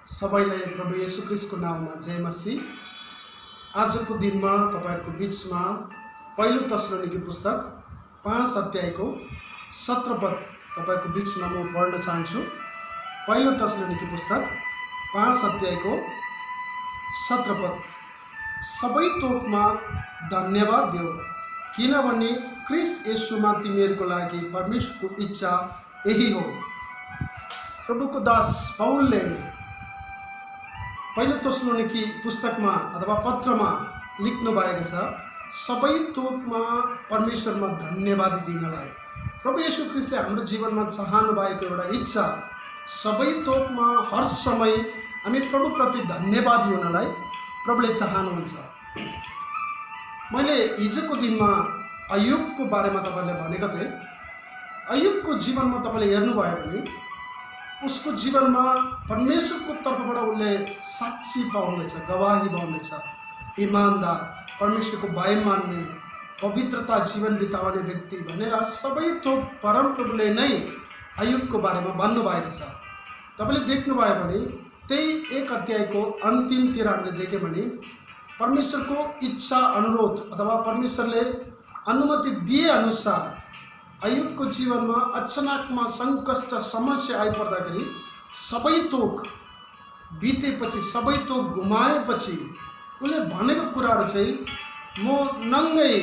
सबैलाई प्रभु येशू ख्रीष्टको नाममा जय मसीह। आजको दिनमा तपाईहरुको बीचमा पहिलो तस्लोनिकी पुस्तक 5 अध्यायको 17 पद तपाईहरुको बीचमा म पढ्न चाहन्छु। पहिलो तस्लोनिकी पुस्तक 5 अध्यायको 17 पद। सबै तोकमा धन्यवाद देऊ, किनभने ख्रीष्ट येशूमा तिमीहरूको लागि परमेश्वरको इच्छा यही हो। प्रभुको दास पौलले पहिलो तस्लोनिकी पुस्तकमा अथवा पत्रमा लेख्नु भएको छ, सबै तोकमा परमेश्वरमा धन्यवाद दिनलाई। प्रभु येशू ख्रीष्टले हाम्रो जीवनमा चाहनु भएको एउटा इच्छा, सबै तोकमा हर समय हामी प्रभुप्रति धन्यवाद हुनलाई प्रभुले चाहनुहुन्छ। मैले हिजोको दिनमा अयुबको बारेमा तपाईलाई भनेको थिएँ। अयुबको जीवनमा तपाईले हेर्नुभयो भने उसको जीवनमा परमेश्वरको तर्फबाट उसले साक्षी पाउनेछ, गवाही पाउनेछ। ईमानदार, परमेश्वरको भय मान्ने, पवित्रता जीवन बिताउने व्यक्ति भनेर सबै थोक परमप्रभुले नै अयुबको बारेमा भन्नुभएको छ। तपाईले देख्नुभयो भने त्यही 1 अध्यायको अन्तिमतिर हामीले देख्यौँ भने परमेश्वरको इच्छा अनुरोध अथवा परमेश्वरले अनुमति दिए अनुसार अयुबको जीवनमा अचानकमा संकष्ट समस्या आइपर्दाखेरि सबै तोक बितेपछि, सबै तोक गुमाएपछि उसले भनेको कुराहरू चाहिँ, म नङ्गै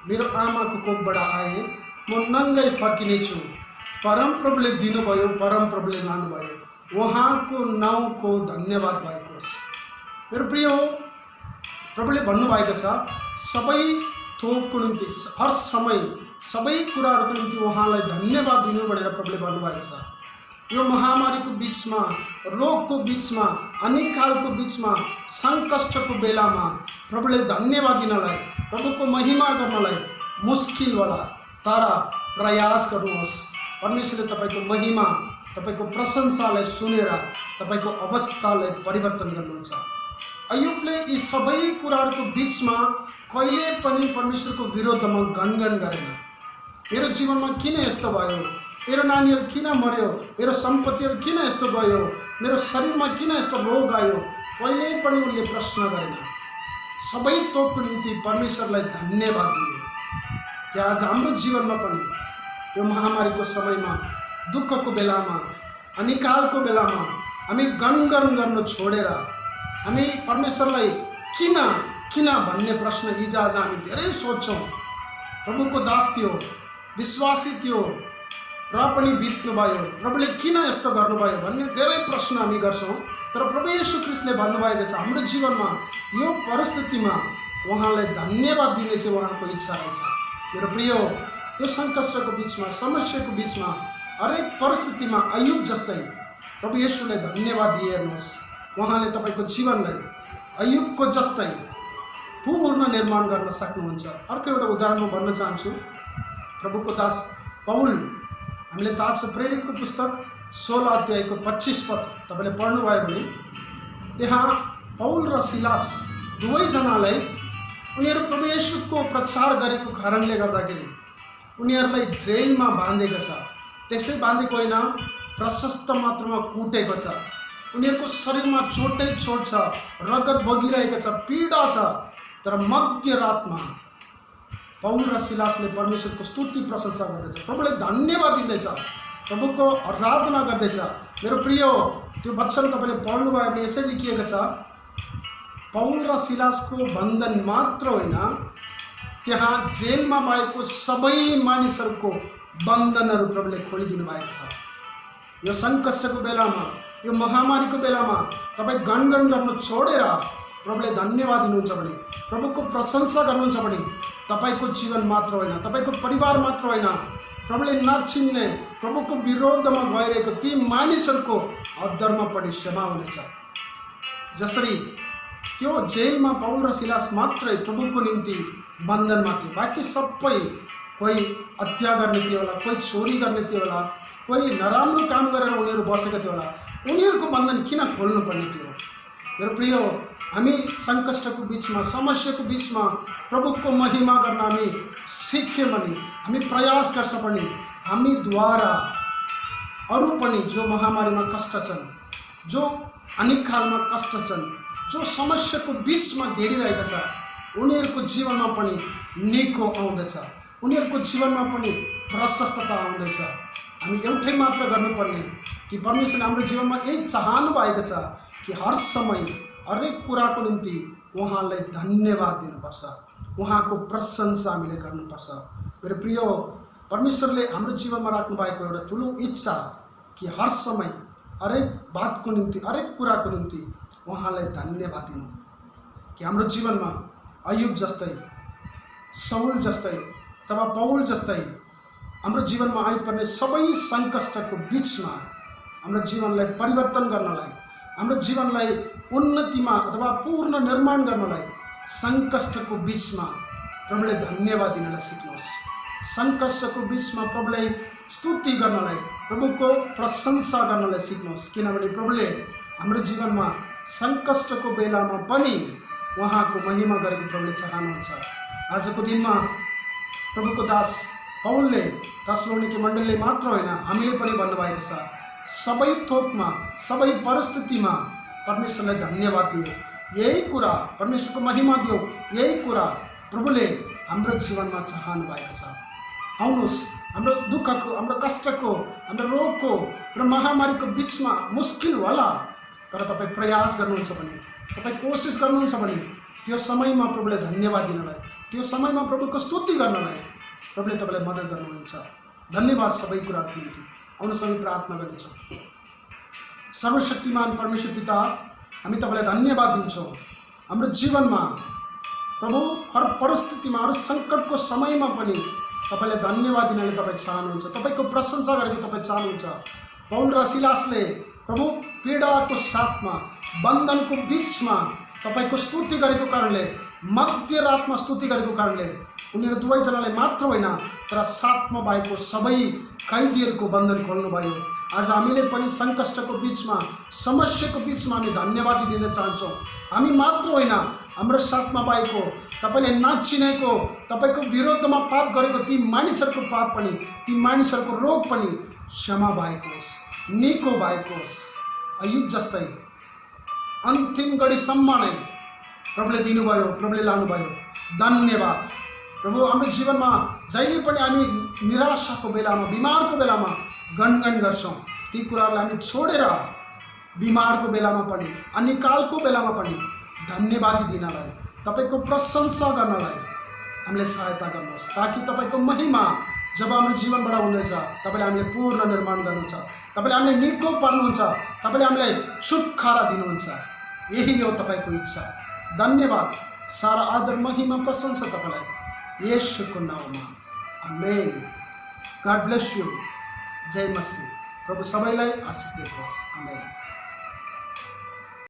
मेरो आमाको कोखबाट आएँ, म नङ्गै फर्किनेछु। परमप्रभुले दिनुभयो, परमप्रभुले लानुभयो, उहाँको नाउँको धन्यवाद भएको होस्। मेरो प्रिय हो, प्रभुले भन्नुभएको छ सबै थोकको निम्ति हर समय सबै कुराहरूको निम्ति उहाँलाई धन्यवाद दिनु भनेर प्रभुले भन्नुभएको छ। यो महामारीको बीचमा, रोगको बीचमा, अनिकालको बीचमा, सङ्कष्टको बेलामा प्रभुले धन्यवाद दिनलाई, प्रभुको महिमा गर्नलाई मुस्किल होला, तर प्रयास गर्नुहोस्। परमेश्वरले तपाईको महिमा, तपाईको प्रशंसालाई सुनेर तपाईको अवस्थालाई परिवर्तन गर्नुहुन्छ। अयुबले यी सबै कुराहरूको बीचमा कहिले पनि परमेश्वरको विरोधमा गनगन गरेन। मेरो जीवनमा किन यस्तो भयो, मेरो नानीहरू किन मर्यो, मेरो सम्पत्तिहरू किन यस्तो गयो, मेरो शरीरमा किन यस्तो रोग आयो, कहिले पनि उनले प्रश्न गरेन। सबै तोकको निम्ति परमेश्वरलाई धन्यवाद दिए। कि आज हाम्रो जीवनमा पनि यो महामारीको समयमा, दुःखको बेलामा, अनिकालको बेलामा हामी गनगन गर्न छोडेर हामी परमेश्वरलाई किन किन भन्ने प्रश्न हिजोआज हामी धेरै सोध्छौँ। प्रभुको दास थियो, विश्वासी थियो र पनि बित्नुभयो, प्रभुले किन यस्तो गर्नुभयो भन्ने धेरै प्रश्न हामी गर्छौँ। तर प्रभु येशू ख्रीष्टले भन्नुभएको छ हाम्रो जीवनमा यो परिस्थितिमा उहाँलाई धन्यवाद दिने चाहिँ उहाँको इच्छा रहेछ। मेरो प्रिय, यो सङ्कष्टको बीचमा, समस्याको बीचमा, हरेक परिस्थितिमा अयुब जस्तै प्रभु येशूलाई धन्यवाद दिइहेर्नुहोस्। उहाँले तपाईँको जीवनलाई अयुबको जस्तै पूर्ण निर्माण गर्न सक्नुहुन्छ। अर्को एउटा उदाहरण म भन्न चाहन्छु। प्रभुको दास पौल, हामीले थाहा छ प्रेरितको पुस्तक 16 अध्यायको 25 पद तपाईले पढ्नुभयो भने त्यहाँ पौल र सिलास दुवैजनालाई उनीहरू प्रभु येशूको प्रचार गरेको कारणले गर्दाखेरि उनीहरूलाई जेलमा बाँधेको छ। त्यसै बाँधेको होइन, प्रशस्त मात्रामा कुटेको छ। उनीहरूको शरीरमा चोटै चोट छ, रगत बगिरहेको छ, पीडा छ। तर मध्यरातमा पौल र सिलासले परमेश्वरको स्तुति प्रशंसा गर्दैछ, प्रभुले धन्यवाद दिँदैछ, प्रभुको आराधना गर्दैछ। मेरो प्रिय, त्यो वचन तपाईँले पढ्नुभयो भने यसरी लेखिएको छ, पौल र सिलासको बन्धन मात्र होइन, त्यहाँ जेलमा भएको सबै मानिसहरूको बन्धनहरू प्रभुले खोलिदिनु भएको छ। यो सङ्कष्टको बेलामा, यो महामारीको बेलामा तपाईँ गनगन गर्न छोडेर प्रभुले धन्यवाद दिनुहुन्छ भने, प्रभुको प्रशंसा गर्नुहुन्छ भने तपाईको जीवन मात्र होइन, तपाईको परिवार मात्र होइन, प्रभुले नचिन्ने, प्रभुको विरोधमा गइरहेको ती मानिसहरूको अधर्म पनि क्षमा हुनेछ। जसरी त्यो जेलमा पौल र सिलास मात्रै प्रभुको निम्ति बन्धनमा थिए, बाँकी सबै कोही हत्या गर्ने थियो होला, कोही चोरी गर्ने थियो होला, कोही नराम्रो काम गरेर उनीहरू बसेको थियो होला, उनीहरूको बन्धन किन खोल्नुपर्ने थियो। मेरो प्रिय, हामी सङ्कष्टको बीचमा, समस्याको बीचमा प्रभुको महिमा गर्न हामी सिक्यौँ भने, हामी प्रयास गर्छ भने हामीद्वारा अरू पनि जो महामारीमा कष्ट छन्, जो अनेक कालमा कष्ट छन्, जो समस्याको बिचमा घेरिरहेका छ, उनीहरूको जीवनमा पनि निको आउँदछ, उनीहरूको जीवनमा पनि प्रशस्तता आउँदैछ। हामी एउटै मात्र गर्नुपर्ने कि परमेश्वरले हाम्रो जीवनमा यही चाहनु भएको छ कि हर समय हरेक कुराको निम्ति उहाँलाई धन्यवाद दिनुपर्छ, उहाँको प्रशंसा हामीले गर्नुपर्छ। मेरो प्रिय, परमेश्वरले हाम्रो जीवनमा राख्नु भएको एउटा ठुलो इच्छा कि हर समय हरेक बातको निम्ति, हरेक कुराको निम्ति उहाँलाई धन्यवाद दिनु। कि हाम्रो जीवनमा अयुब जस्तै, सौल जस्तै अथवा पौल जस्तै हाम्रो जीवनमा आइपर्ने सबै सङ्कष्टको बिचमा हाम्रो जीवनलाई परिवर्तन गर्नलाई, हाम्रो जीवनलाई उन्नतिमा अथवा पूर्ण निर्माण गर्नलाई सङ्कष्टको बिचमा प्रभुले धन्यवाद दिनलाई सिक्नुहोस्। सङ्कष्टको बिचमा प्रभुलाई स्तुति गर्नलाई, प्रभुको प्रशंसा गर्नलाई सिक्नुहोस्। किनभने प्रभुले हाम्रो जीवनमा सङ्कष्टको बेलामा पनि उहाँको महिमा गरेको प्रभुले चाहनुहुन्छ। आजको दिनमा प्रभुको दास पौलले तेसलोनिके मण्डलीले मात्र होइन, हामीले पनि भन्नुभएको छ, सबै थोकमा, सबै परिस्थितिमा परमेश्वरलाई धन्यवाद दियो। यही कुरा परमेश्वरको महिमा दियो, यही कुरा प्रभुले हाम्रो जीवनमा चाहनु भएको छ। आउनुहोस्, हाम्रो दुःखको, हाम्रो कष्टको, हाम्रो रोगको र महामारीको बिचमा मुस्किल होला, तर तपाईँ प्रयास गर्नुहुन्छ भने, तपाईँ कोसिस गर्नुहुन्छ भने त्यो समयमा प्रभुले धन्यवाद दिनलाई, त्यो समयमा प्रभुको स्तुति गर्नलाई प्रभुले तपाईँलाई मद्दत गर्नुहुन्छ। धन्यवाद सबै कुराको निम्ति। आउनुहोस् हामी प्रार्थना गर्नेछौँ। सर्वशक्तिमान परमेश्वर पिता, हामी तपाईँलाई धन्यवाद दिन्छौँ। हाम्रो जीवनमा प्रभु हर परिस्थितिमा, हर सङ्कटको समयमा पनि तपाईँलाई धन्यवाद दिनले तपाईँ चाहनुहुन्छ, तपाईँको प्रशंसा गरेको तपाईँ चाहनुहुन्छ। पौल र सिलासले प्रभु पीडाको साथमा, बन्धनको बिचमा तपाईँको स्तुति गरेको कारणले, मध्यरातमा स्तुति गरेको कारणले उनीहरू दुवैजनाले मात्र होइन तर साथमा भएको सबै कैदीहरूको बन्धन खोल्नुभयो। आज हामीले पनि सङ्कष्टको बिचमा, समस्याको बिचमा हामी धन्यवाद दिन चाहन्छौँ। हामी मात्र होइन, हाम्रो साथमा भएको, तपाईँले नचिनेको, तपाईँको विरोधमा पाप गरेको ती मानिसहरूको पाप पनि, ती मानिसहरूको रोग पनि क्षमा भएको होस्, निको भएको होस्। अयुब जस्तै अन्तिम घडीसम्म नै प्रभुले दिनुभयो, प्रभुले लानुभयो। धन्यवाद प्रभु। हाम्रो जीवनमा जहिले पनि हामी निराशाको बेलामा, बिमारको बेलामा गणगण गर्छौँ, ती कुराहरूलाई हामी छोडेर बिमारको बेलामा पनि, अनिकालको बेलामा पनि धन्यवादी दिनलाई, तपाईँको प्रशंसा गर्नलाई हामीले सहायता गर्नुहोस्, ताकि तपाईँको महिमा जब हाम्रो जीवनबाट हुनेछ, तपाईँले हामीले पूर्ण निर्माण गर्नुहुन्छ, तपाईँले हामीले निको पार्नुहुन्छ, तपाईँले हामीलाई छुटकारा दिनुहुन्छ। यही हो तपाईँको इच्छा। धन्यवाद, सारा आदर, महिमा, प्रशंसा तपाईँलाई येशूको नाममा। आमेन। God bless you. जय मसीह। प्रभु सबैलाई आशीष दिनुहोस्। आमेन।